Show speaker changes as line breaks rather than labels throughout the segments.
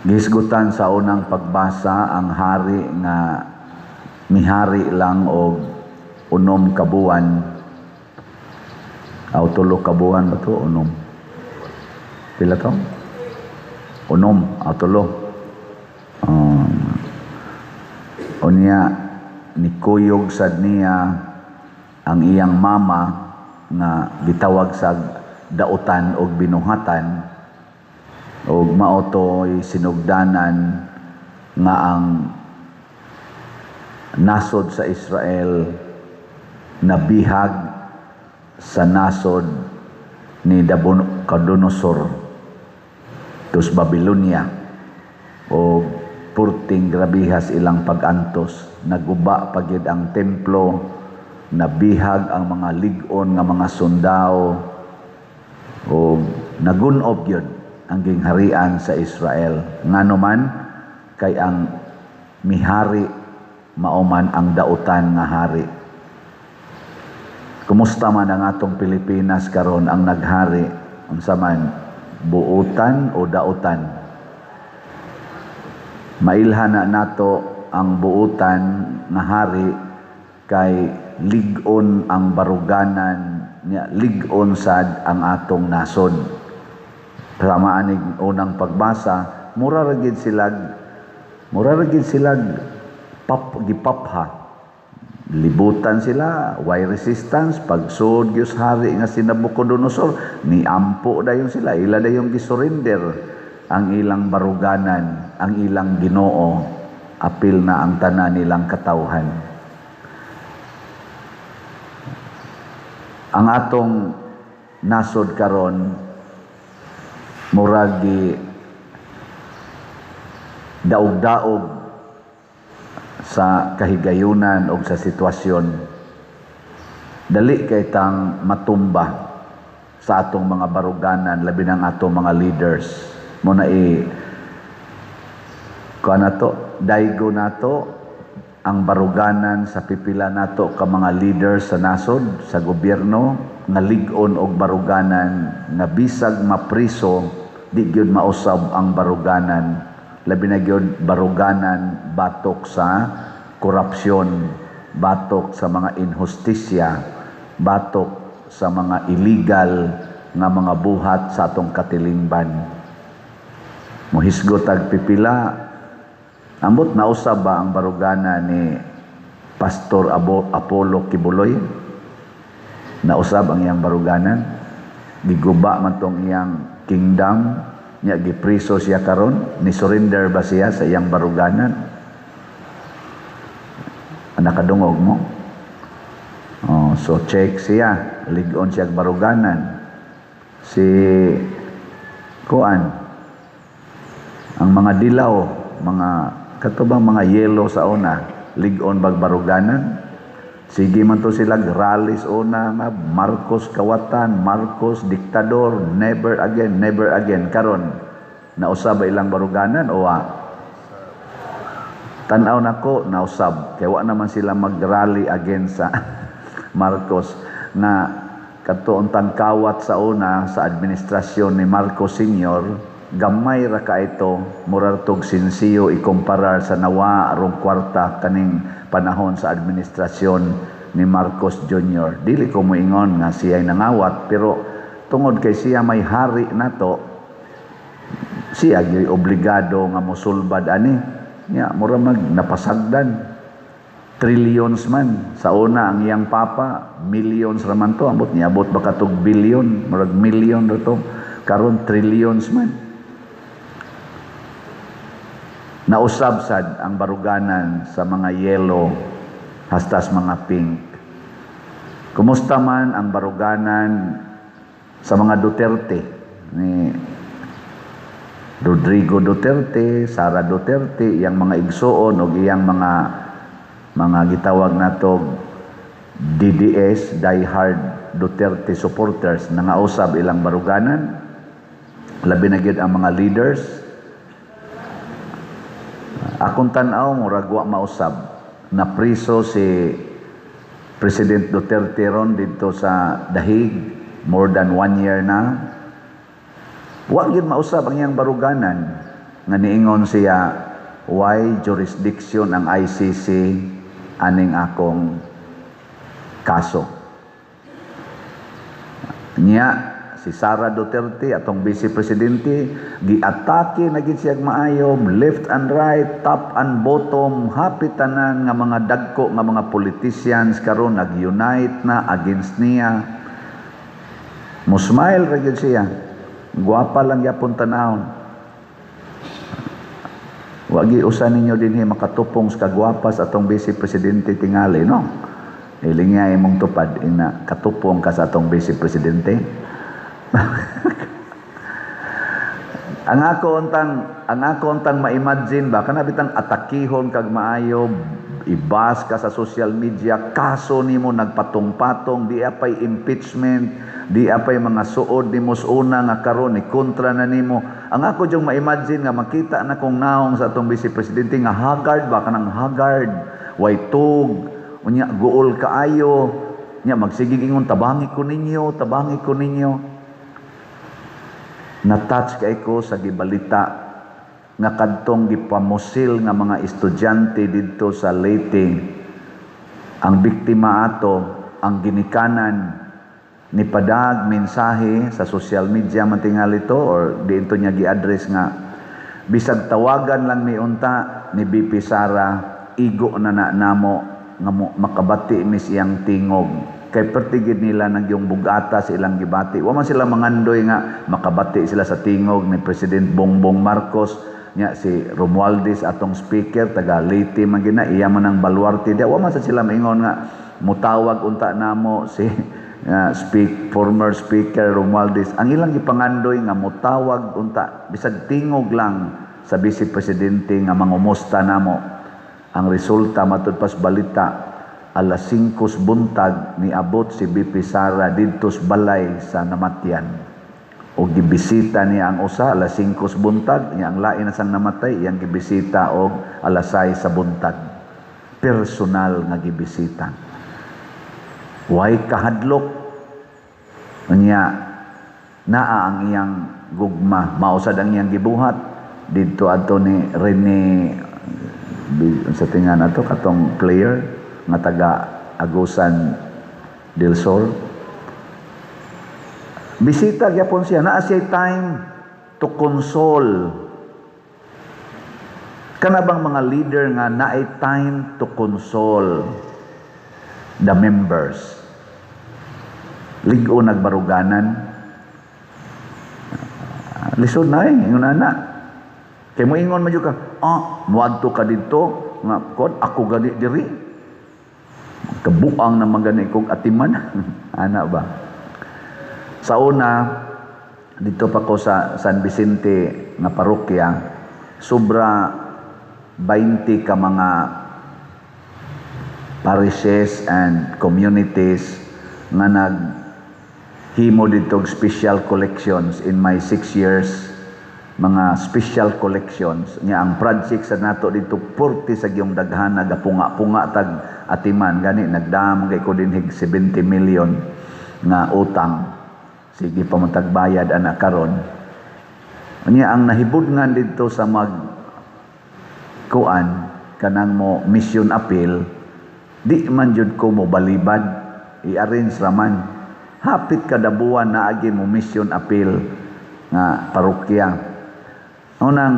Gihisgutan sa unang pagbasa ang hari nga mihari lang og 6 ka buwan aw 3 ka buwan ba to, 6, pila to, 6 aw 3. Unya nikuyog sad niya ang iyang mama nga gitawag sa dautan og binuhatan, og mao to'y sinugdanan nga ang nasod sa Israel nabihag sa nasod ni Nabucodonosor tus Babylonia o purting grabihas ilang pag-antos. Naguba pa gyud ang templo, nabihag ang mga lig-on nga mga sundao o nagunob gyud ang gingharian sa Israel. Ngano man? Kay ang mihari mao man ang dautan nga hari. Kumusta man ang atong Pilipinas karon? Ang naghari unsa man, buutan o dautan? Mailhan na nato ang buutan nga hari kay lig-on ang baruganan niya, lig-on sad ang atong nasod. Sama aning unang pagbasa, mura ra gid silag pap gipapha. Libutan sila, why resistance? Pagsud gyud hari nga si Nabucodonosor, ni ampo dayon sila, ila dayong gisurrender ang ilang baruganan, ang ilang Ginoo, apil na ang tanan nilang katawhan. Ang atong nasod karon murag gi daog-daog sa kahigayunan o sa sitwasyon. Dali kay tang matumba sa atong mga baruganan, labi ng atong mga leaders. Mo na i kuan nato, daygo nato ang baruganan sa pipila nato ka mga leaders sa nasod, sa gobyerno, nga lig-on og baruganan, nga bisag mapriso di gyud mausab ang baruganan, labi na gyud baruganan batok sa korupsyon, batok sa mga inhustisya, batok sa mga illegal nga mga buhat sa atong katilingban. Mohisgot ag pipila, ambot nausab ba ang barugana ni Pastor Apollo Quiboloy? Nausab ang iyang baruganan? Giguba man tong iyang kingdom nya, gipriso siya karon. Ni surrender ba siya sa iyang baruganan? Nakadungog mo? Oh, so check siya, lig-on siya baruganan. Si kuan, ang mga dilaw, mga katubang mga yellow sa una, lig-on bag baruganan? Sige man to sila rallies una nga Marcos kawatan, Marcos diktador, never again, never again. Karon nausab ba ilang baruganan o wa? Tan-aw nako, nausab kay wa naman sila mag-rally against sa Marcos na kadto untang kawat sa una sa administrasyon ni Marcos Sr. Gamay ra ka ito, mura tog sinsiyo ikumparar sa nawa arong kwarta kaning panahon sa administrasyon ni Marcos Jr. Dili ko moingon nga siya'y nangawat, pero tungod kay siya may hari nato, siya gyud obligado nga mosulbad ani nya. Mura mag napasagdan, trillions man. Sa una, ang iyang papa, millions ra man to. Ambot niabot ba katog billion? Murag million ra to. Karon trillions man. Nausab sad ang baruganan sa mga yellow hastas mga pink. Kumusta man ang baruganan sa mga Duterte, ni Rodrigo Duterte, Sara Duterte, iyang mga igsuon og iyang mga gitawag nato DDS, diehard Duterte supporters? Nangausab ilang baruganan, labi na gyud ang mga leaders? Akong tan-aw, murag wa mausab. Napriso si President Duterte ron didto sa Dahig, more than one year na. Wa gyud mausab ang iyang baruganan. Nga niingon siya, "Why jurisdiction ang ICC aning akong kaso?" Nya si Sara Duterte, atong vice presidente, giatake na gid siya maayo, left and right, top and bottom. Hapit tanan nga mga dagko nga mga politicians karon nag-unite na against niya. Mo smile ra gyud siya. Gwapa lang gyapon tan-awon. Wagi usa ninyo dinhi makatupong sa kagwapa sa atong vice presidente tingali, no? Iling imong tupad ina katupong ka sa atong vice presidente. Ang ako untang ma-imagine ba, kana bitang atakihon kag maayo, ibas ka sa social media, kaso nimo nagpatong-patong, di apay impeachment, di apay mga suod nimo sa una nga karon ni kontra na nimo. Ang ako jung ma-imagine nga makita na kong naong sa atong vice presidente nga haggard ba, kanang haggard, way tug, unya guol kaayo, nya magsigig ingon, "Tabangi ko ninyo, tabangi ko ninyo." Na-touch kay ko sa gibalita nga kadtong gipamusil nga mga estudyante didto sa Leyte. Ang biktima ato, ang ginikanan, ni padag mensahe sa social media man tingali to or diinto niya gi-address nga bisag tawagan lang mi unta ni BP Sara, igo na na namo nga makabati mis iyang tingog, kay pertigid nila nagyong bugata sa ilang gibati. Wa man sila mangandoy nga makabati sila sa tingog ni President Bongbong Marcos. Nya si Romualdez, atong speaker, taga Leyte man gina, iya man ang baluarte dia. Wa man sa sila maingon nga mutawag unta namo si speak former Speaker Romualdez. Ang ilang gipangandoy nga mutawag unta bisag tingog lang sa vice presidente nga mangumusta namo. Ang resulta, matud pas balita, alas 5 buntag niabot si BP Sara didto sa balay sa namatyan. O gibisita niya ang usa alas 5 buntag, niya ang lain na sang namatay iyang gibisita og alas 6 sa buntag. Personal nga gibisita. Way kahadlok. Unya naa ang iyang gugma, mao sad ang iyang gibuhat didto adto ni Rene sa tingan ato katong player nga taga Agusan del Sur. Bisita gyapon siya, naa siya time to console. Kana bang mga leader nga naay time to console the members? Lig-o nagbaruganan. Lisod na eh, ingon ana. Kay moingon man jud ka, "Ah, muadto ka didto nga kon ako gani diri. Kabuang naman gani kog atiman." Ana ba? Sa una, dito pa ko sa San Vicente nga parokya, sobra 20 ka mga parishes and communities nga naghimo dito og special collections in my 6 years, mga special collections nya. Ang project sa nato dito 40 sa giyong daghan, nagapunga-punga tag atiman. Gani nagdam kay ko dinhig 70 million nga utang, sige pa man tagbayad ana karon. Nya ang nahibudngan dito sa mag kuan kanang mo mission appeal, di man jud ko mo balibad, i-arrange raman. Hapit kada buwan naagi mo mission appeal nga parokya. Unang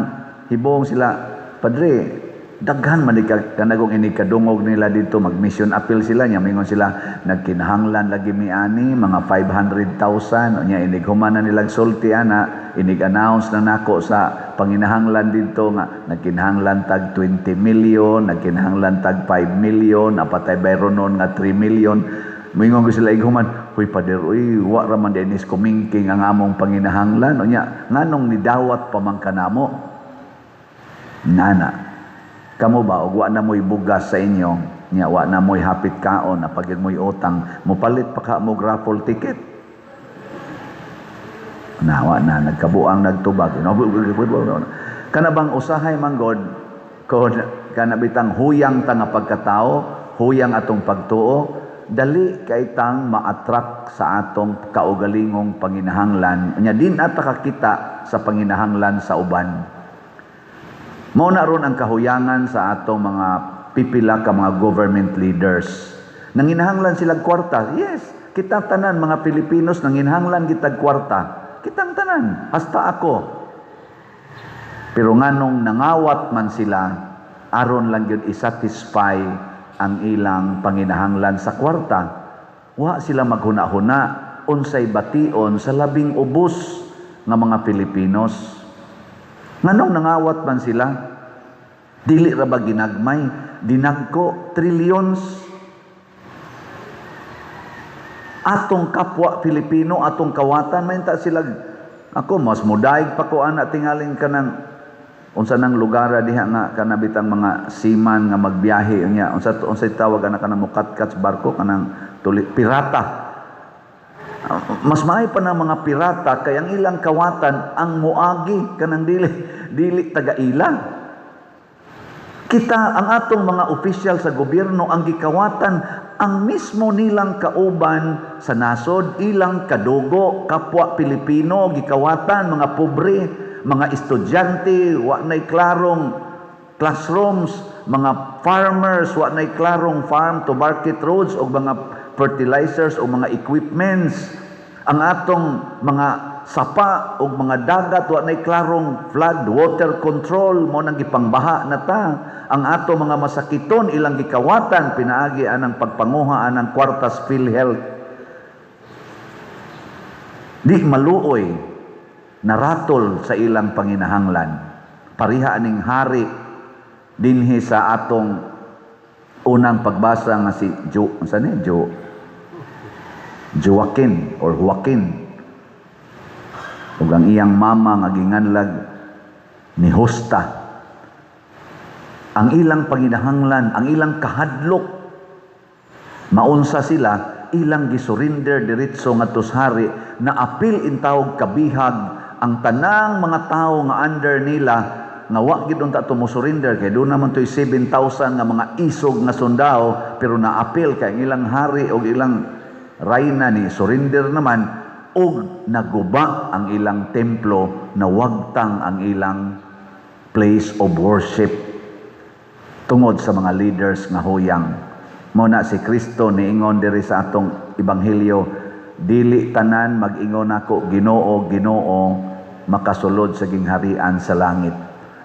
hibong sila, "Padre, daghan man di ka kanagong ini kadungog nila dito." Mag mission appeal sila nya mingon sila, "Nagkinahanglan lagi mi ani mga 500,000." Unya inig human na nilang sulti ana, inig announce na nako sa panginahanglan dito nga nagkinahanglan tag 20 million, nagkinahanglan tag 5 million, apatay bayronon nga 3 million. Moingon ko sila ighuman, "Huy pader, uy, wa ra man dinis kumingking ang among panginahanglan. Unya, nganong nidawat pa man kanamo?" Nana. Kamo ba, og wa na mo'y bugas sa inyo, nya wa na mo'y hapit kaon, napagid mo'y utang, mopalit pa ka mo raffle ticket? Na, wa na, nagkabuang nagtubag. Kana bang usahay man god, kon kana bitang huyang ta nga pagkatao, huyang atong pagtuo, dali kay tang ma-attract sa atong kaugalingong panginahanglan. Unya din ata kakita sa panginahanglan sa uban. Mao na ron ang kahuyangan sa atong mga pipila ka mga government leaders. Nanginahanglan sila kwarta. Yes, kita tanan mga Pilipinos nanginahanglan kitag kwarta. Kitang tanan, hasta ako. Pero nganong nangawat man sila, aron lang gyud i-satisfy ang ilang panginahanglan sa kwarta. Wa sila maghuna-huna unsay bation sa labing ubos nga mga Pilipinos. Nganong nangawat man sila? Dili ra ba ginagmay? Dinagko, trillions. Atong kapwa Pilipino, atong kawatan, may ta sila. Ako, mas mudaig pa ko ana tingaling kanang unsa nang lugar diha nga kanabitang mga seaman nga magbiyahe unya, unsa unsay tawag ana kanang mukatkat sa barko, kanang tuli, pirata. Mas maayo pa ng mga pirata kay ang ilang kawatan ang muagi, kanang dili dili taga-ila. Kita, ang atong mga opisyal sa gobyerno, ang gikawatan ang mismo nilang kauban sa nasod, ilang kadugo, kapwa Pilipino, gikawatan mga pobre, mga estudyante, wa nay klarong classrooms, mga farmers, wa nay klarong farm to market roads o mga fertilizers o mga equipments. Ang atong mga sapa o mga dagat, wa nay klarong flood water control, mo nang gipangbaha na ta. Ang ato mga masakiton, ilang gikawatan pinaagi anang pagpanguha anang kwartas PhilHealth. Di maluoy, naratol sa ilang panginahanglan. Pareha aning hari dinhi sa atong unang pagbasa nga si Jo, unsa ni Jo, Joaquin or Joaquin, ug ang iyang mama nga ginganlag ni Hosta. Ang ilang panginahanglan, ang ilang kahadlok maunsa sila, ilang gisurrender diretso ngadto sa hari na apil intawog kabihag ang tanang mga tawo nga under nila, nga wa gid unta to mo surrender kay doon naman to'y 7,000 nga mga isog nga sundao, pero naapil kay ang ilang hari og ilang rayna ni surrender naman og naguba ang ilang templo, nawagtang ang ilang place of worship tungod sa mga leaders nga huyang. Mo na si Kristo niingon diri sa atong ebanghelyo, "Dili tanan mag-ingon ako, 'Ginoo, Ginoo,' makasulod sa gingharian sa langit.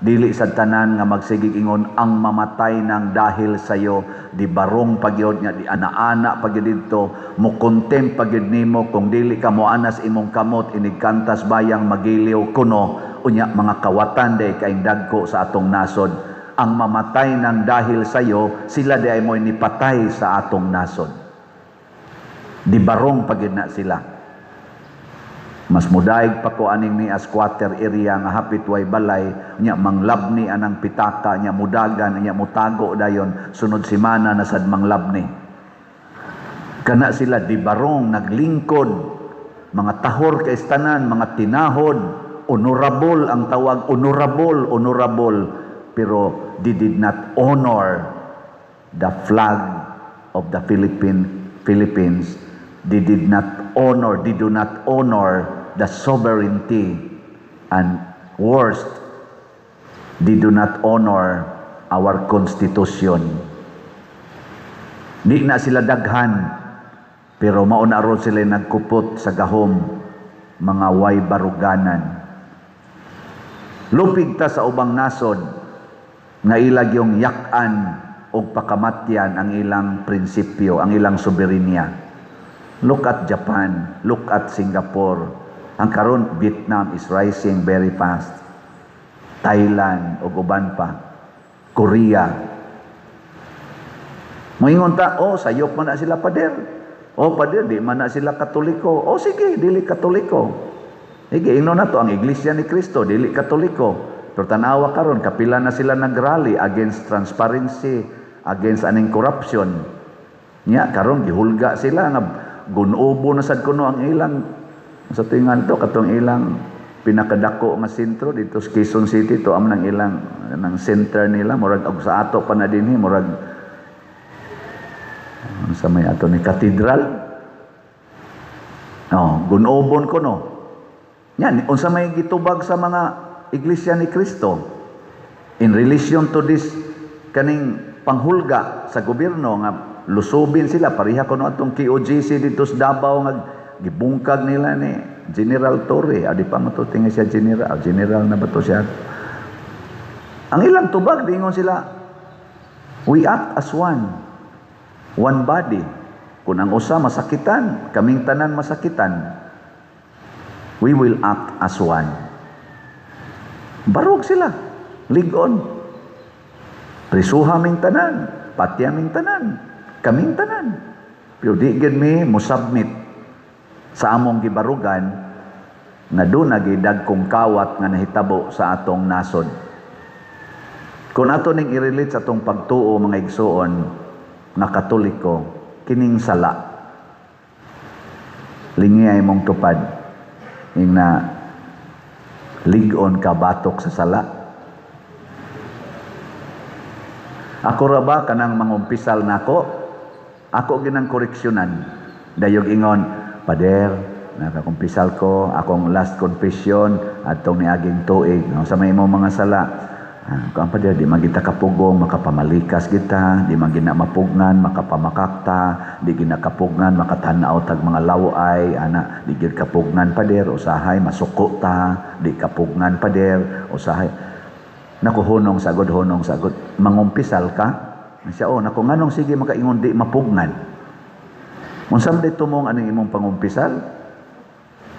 Dili sa tanan nga magsigig ingon ang mamatay nang dahil sayo." Di barong pagyod nga di ana-ana pagyod didto mo contempt pagyod nimo kung dili ka moanas imong kamot inigkantas bayang magiliw kuno. Unya mga kawatan day kaing dagko sa atong nasod. Ang mamatay nang dahil sayo, sila di ay mo'y nipatay sa atong nasod. Di barong pagyud na sila. Mas mudaig pa ko aning ni squatter area nga hapit way balay, nya manglabni anang pitaka, nya mudagan, nya mutago dayon, sunod semana na sad manglabni. Kana sila di barong naglingkod, mga tahor kay tanan, mga tinahod, honorable ang tawag, honorable, honorable, pero they did not honor the flag of the Philippines. They did not honor, they do not honor the sovereignty, and worst, they do not honor our constitution. Di na sila daghan, pero mauna ron sila nagkupot sa gahom, mga way baruganan. Lupig ta sa ubang nasod nga ilag yung yak-an og pakamatyan ang ilang prinsipyo, ang ilang soberenya. Look at Japan, look at Singapore. Ang karon, Vietnam is rising very fast. Thailand ug uban pa. Korea. Moingon ta, "Oh, sayop man na sila, pader. Oh, pader, di man na sila Katoliko." Oh, sige, dili Katoliko. Sige, ingnon na to ang Iglesia ni Cristo, dili Katoliko. Pero tanawa karon, kapila na sila nagrally against transparency, against aning corruption. Nya karon gihulga sila nga gunobo na sad kuno ang ilang sa tingan to katong ilang pinakadako nga sentro dito sa Quezon City to am nang ilang nang center nila, murag og sa ato pa na dinhi, murag sa may ato ni katedral. Oh, gunobon ko no. Yan, unsa may gitubag sa mga Iglesia ni Cristo? In relation to this kaning panghulga sa gobyerno nga lusubin sila, pareha kuno atong KOJC dito sa Davao nga gibungkag nila ni General Torre. Adi pa mo to tingi siya general, general na ba to siya? Ang ilang tubag, dingon sila, "We act as one, one body. Kung ang usa masakitan, kaming tanan masakitan. We will act as one." Barog sila, ligon. Prisuha ming tanan, patya ming tanan, kaming tanan. Pero di gid mi mo-submit sa among gibarugan nga duna dagkong kawat nga nahitabo sa atong nasod. Kung ato ning i-relate sa atong pagtuo, mga igsuon nga Katoliko, kining sala. Lingi ay mong tupad ing na lig-on ka batok sa sala. Ako ra ba kanang mangumpisal nako? Ako ginang koreksyonan. Dayog ingon, "Pader, nakakumpisal ko, akong last confession atong niaging tuig. No, sa may imong mga sala?" "Ah, kuan, Pader, di man kita kapugong, makapamalikas kita, di man gina mapugngan, makapamakakta, di gina kapugngan, makatanaw tag mga laway, ana, di gid kapugngan, Pader, usahay masuko ta, di kapugngan, Pader, usahay." "Naku, hunong sagod, hunong sagod." "Mangumpisal ka?" Siya, "Oh, naku, nganong sige makaingon di mapugnan? Unsa man tumong anong imong pangumpisal?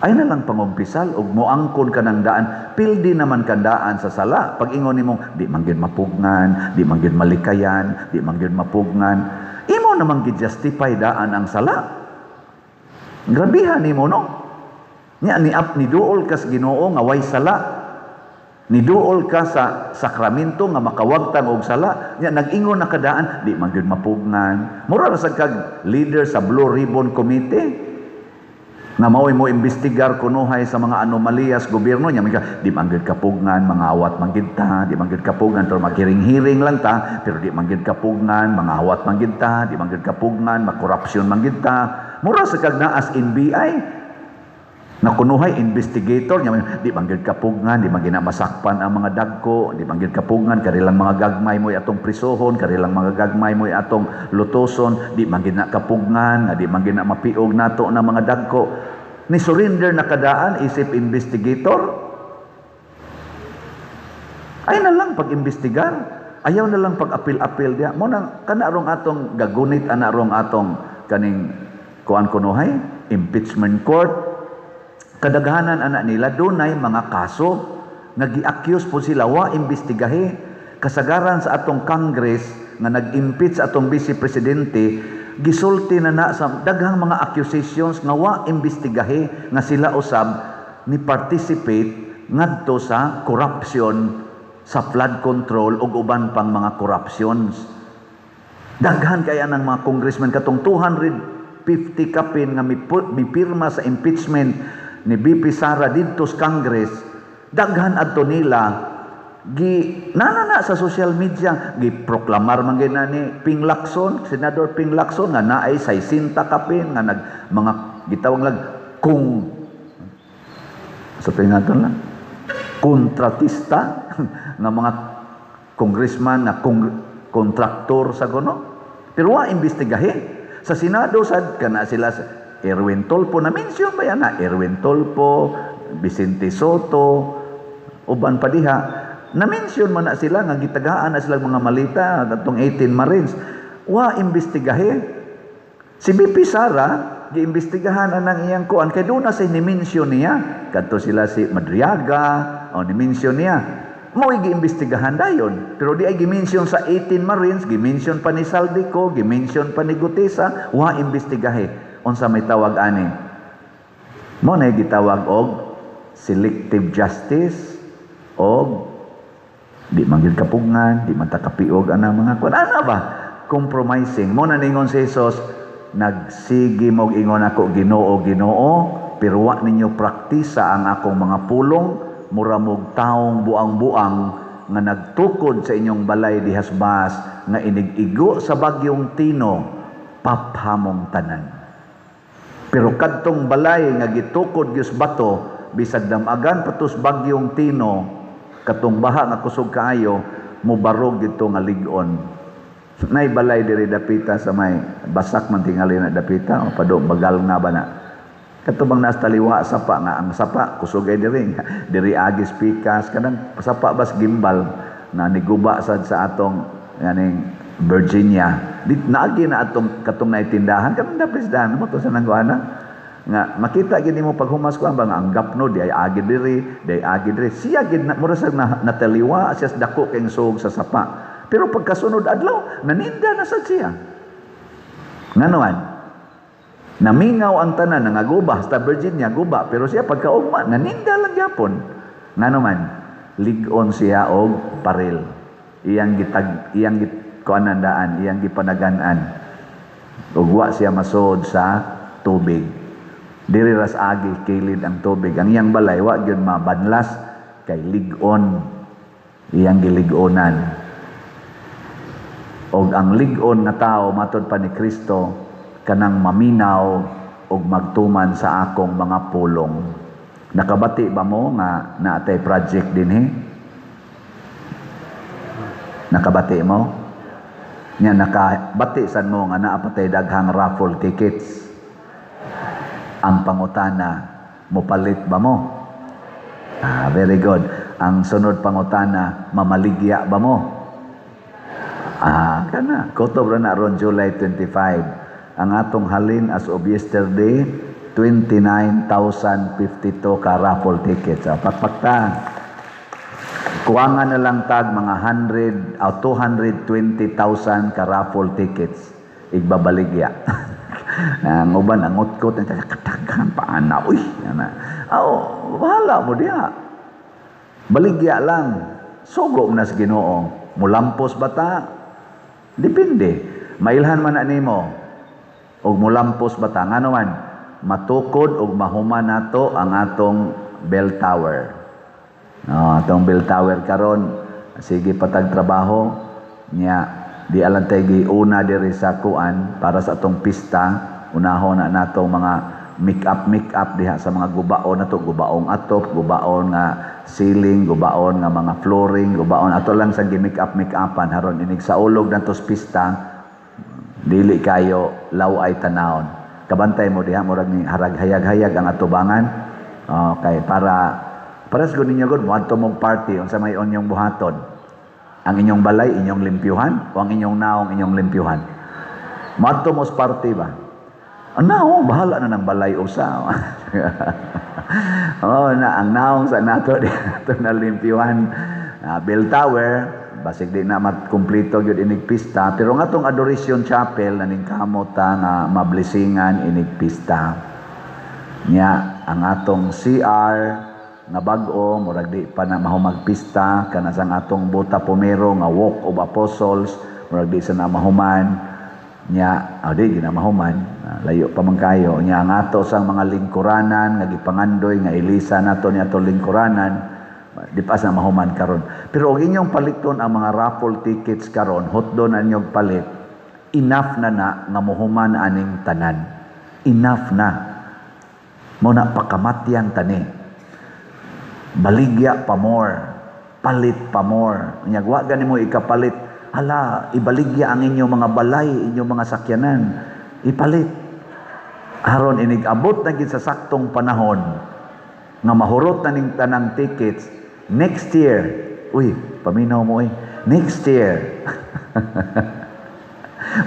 Ay na lang pangumpisal ug moangkon ka ng daan, pildi naman kandaan sa sala. Pag ingon nimong di man gyud mapugnan, di man gyud malikayan, di man gyud mapugnan, imo namang gi-justify daan ang sala. Grabihan nimo, no? Nya ni up ni duol kas Ginoo nga way sala. Niduol ka sa sakramento nga makawagtang og sala. Nya nag-ingon na kadaan, di man gyud mapugnan. Mura ra sad kag leader sa Blue Ribbon Committee nga mao'y mo imbestigar kunuhay sa mga anomaliyas gobyerno niya, di man gyud kapugnan, mangawat man gyud ta, di man gyud kapugnan, pero maghiring-hiring lang ta, pero di man gyud kapugnan, mangawat man gyud ta, di man gyud kapugnan, makorupsyon man gyud ta." Mura sa kag naas NBI na kunuhay investigator niya, di man gyud kapugnan, di man gyud masakpan ang mga dagko, di man gyud kapugnan, karilang mga gagmay mo'y atong prisohon, karilang mga gagmay mo'y atong lutoson, di man gyud na kapugnan, di man gyud na mapiog nato na mga dagko. Ni surrender na kadaan isip investigator. Ay na lang pag-imbestigar, ayaw na lang pag-apil-apil diya. Mo nang kana rong atong gagunit ana rong atong kaning kuan kunuhay impeachment court. Kadaghanan ana nila dunay mga kaso nga gi-accuse po sila, wa imbestigahe. Kasagaran sa atong Congress nga nag-impeach sa atong vice presidente, gisulti na na sa daghang mga accusations nga wa imbestigahe nga sila usab ni participate ngadto sa corruption sa flood control ug uban pang mga corruptions. Daghan kaya ng mga congressman, katong 250 kapin nga mipirma sa impeachment ni BP Sara didto sa Congress, daghan adto nila gi nanana sa social media, gi proklamar man gyud na ni Ping Lacson, Senador Ping Lacson, nga naay 60 kapin nga nag mga gitawag lag kung sa pingaton lang kontratista nga mga congressman na kontraktor sa kuno, pero wa imbestigahe. Sa Senado sad kana sila sa Erwin Tulfo, na mention ba yan na Erwin Tulfo, Vicente Sotto, uban pa diha, na mention man na sila nga gitagaan na sila mga malita atong 18 Marines, wa imbestigahe. Si BP Sara giimbestigahan anang iyang kuan kay doon na sa ni-mention niya kadto sila si Madriaga o ni-mention niya, mo'y giimbestigahan dayon. Pero di ay gi-mention sa 18 Marines, gi-mention pa ni Zaldy Co, gi-mention pa ni Guteza, wa imbestigahe. Unsa may tawag ani? Mo na gitawag og selective justice og di man gyud kapugngan, di man ta kapiog ana mga kuan. Ana ba? Compromising. Mo na ningon si Jesus, "Nagsige mog ingon ako, 'Ginoo, Ginoo,' pero wa ninyo praktisa ang akong mga pulong, mura mog taong buang-buang nga nagtukod sa inyong balay dihasbas nga inig-igo sa bagyong Tino, paphamong tanan. Pero kadtong balay nga gitukod gyud bato, bisag damagan patos bagyong Tino, katong baha nga kusog kaayo, Mubarog dito nga lig-on. Nay balay diri dapita sa may basak man tingali na dapita o pado bagal nga ba na. Kato bang nasa taliwa sapa nga ang sapa kusog ay diri diri agis pikas kanang sapa bas gimbal na niguba sad sa atong yaning Virginia. Di, naagi na atong katong naitindahan kanang dapis dahan mo to sa nangguana nga makita gid nimo pag humas ko ang bang ang gapno di ay agi diri, di ay agi diri, siya gid na mura sa na, nataliwa siya sa dako kay suog sa sapa, pero pagkasunod adlaw naninda na sad siya. Ngano? Namingaw ang tanan, nangaguba sa Virginia, guba, pero siya pagkaugma naninda lang gyapon. Ngano man? Lig-on siya og paril, iyang gitag iyang git kuanan daan, iyang gipanagan-an ug wa siya masud sa tubig. Diri ras agi kilid ang tubig. Ang iyang balay wa gyud mabanlas kay lig-on, iyang gilig-onan. Og ang lig-on nga tao, matod pa ni Kristo, kanang maminaw og magtuman sa akong mga pulong. Nakabati ba mo nga naatay project dinhi? Nakabati mo? Nya nakabati san mo nga naa patay daghang raffle tickets? Ang pangutana, mopalit ba mo? Ah, very good. Ang sunod pangutana, mamaligya ba mo? Ah, kana. Kutob ra na ron July 25. Ang atong halin as of yesterday, 29,052 ka raffle tickets. Ah, pakpakta. Kuwangan na lang tag mga 100 o 220,000 ka raffle tickets. Igbabaligya. Ang uban ang utkot ang kataghan pa ana, uy ana. Oh, bahala mo diha. Baligya lang. Sugo mo na sa Ginoo. Mulampos ba ta? Depende. Mailhan man na nimo. Og mulampos ba ta? Ngano man? Matukod og mahuman nato ang atong bell tower. No, atong bell tower karon sige patag trabaho nya, di alang tay giuna diri sa kuan para sa atong pista. Unahon na nato mga make up make up diha sa mga gubaon nato, gubaong atop, gubaon nga ceiling, gubaon nga mga flooring, gubaon ato lang sa gi-make up make upan haron inig sa ulog nato sa pista dili kayo law-ay tanawon. Kabantay mo diha, murag ni harag hayag-hayag ang atubangan. Okay, para sa ninyo gud moadto mong party, unsa may inyong buhaton? Ang inyong balay inyong limpyuhan o ang inyong naong inyong limpyuhan? Moadto mo sa party ba? Ang naong, bahala na ng balay usa. Oh, na ang naong sa nato di nato na limpyuhan. Bell tower, basig di na matkumpleto gyud inig pista, pero nga tong Adoration Chapel naning kamot ta nga mablesingan inig pista. Nya ang atong CR nga bag-o murag di pa na mahumag pista, kana sang atong Buta Pumero nga Walk of Apostles murag di sa na mahuman nya, oh, di gina mahuman. Ah, layo pa man kayo. Nya ang ato sang mga lingkuranan nga gipangandoy nga ilisa nato ni atong lingkuranan di pa sa mahuman karon, pero og inyong paliton ang mga raffle tickets karon, hotdon ang inyong palit, enough na na nga mohuman aning tanan. Enough na mo na. Pakamatyan tani, baligya pa more, palit pa more. Nya wa gani mo ikapalit, hala, ibaligya ang inyong mga balay, inyong mga sakyanan, ipalit aron inig abot na gid sa saktong panahon nga mahurot na ning tanang tickets next year. Uy, paminaw mo eh. Next year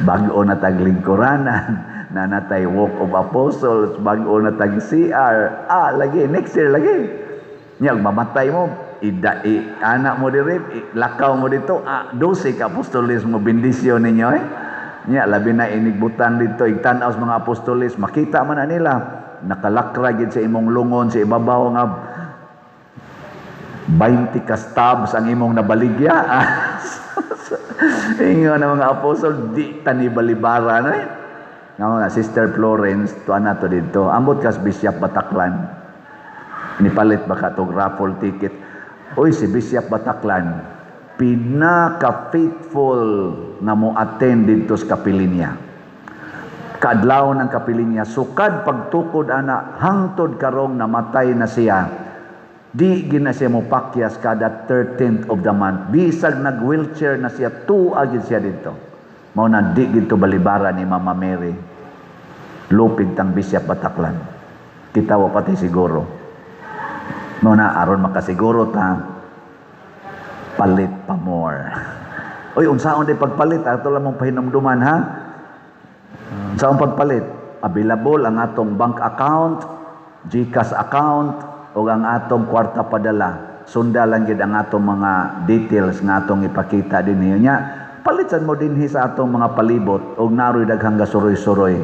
bag-o na tag lingkuranan na natay Walk of Apostles, bag-o na tag CR. Ah, lagi next year lagi nya mamatay mo, ida i, anak mo diri, lakaw mo dito, ah, 12 ka apostoles mo bendisyon ninyo eh. Nya labi na inigbutang dito igtan-aw sa mga apostoles, makita man na nila nakalakra gid sa imong lungon sa ibabaw nga 20 ka stabs ang imong nabaligya. Ingon ang mga apostol, di tani balibara na eh. Nga mga Sister Florence, tuan na to dito. Ambot kas Bishop Bataklan. Nipalit ba ka tog raffle ticket? Uy, si Bishop Bataklan, pinaka-faithful nga mo attend dito sa kapilinya. Kaadlaw ng kapilinya, sukad pagtukod ana, hangtod karong namatay na siya. Di gina siya mo pakyas kada 13th of the month. Bisag nag-wheelchair na siya, tuwa gid siya dito. Mao na di gid to balibara ni Mama Mary. Lupig tang Bishop Bataklan. Kita wa pati siguro. Mao na aron makasiguro ta, palit pa more. Oy, unsaon di pagpalit? Ato lang mong pahinumduman, ha. Unsaon pagpalit? Available ang atong bank account, GCash account, o ang atong kwarta padala. Sunda lang gid ang atong mga details nga atong ipakita dinhi nya. Palitan mo dinhi sa atong mga palibot og naroy daghang gasuroy-suroy.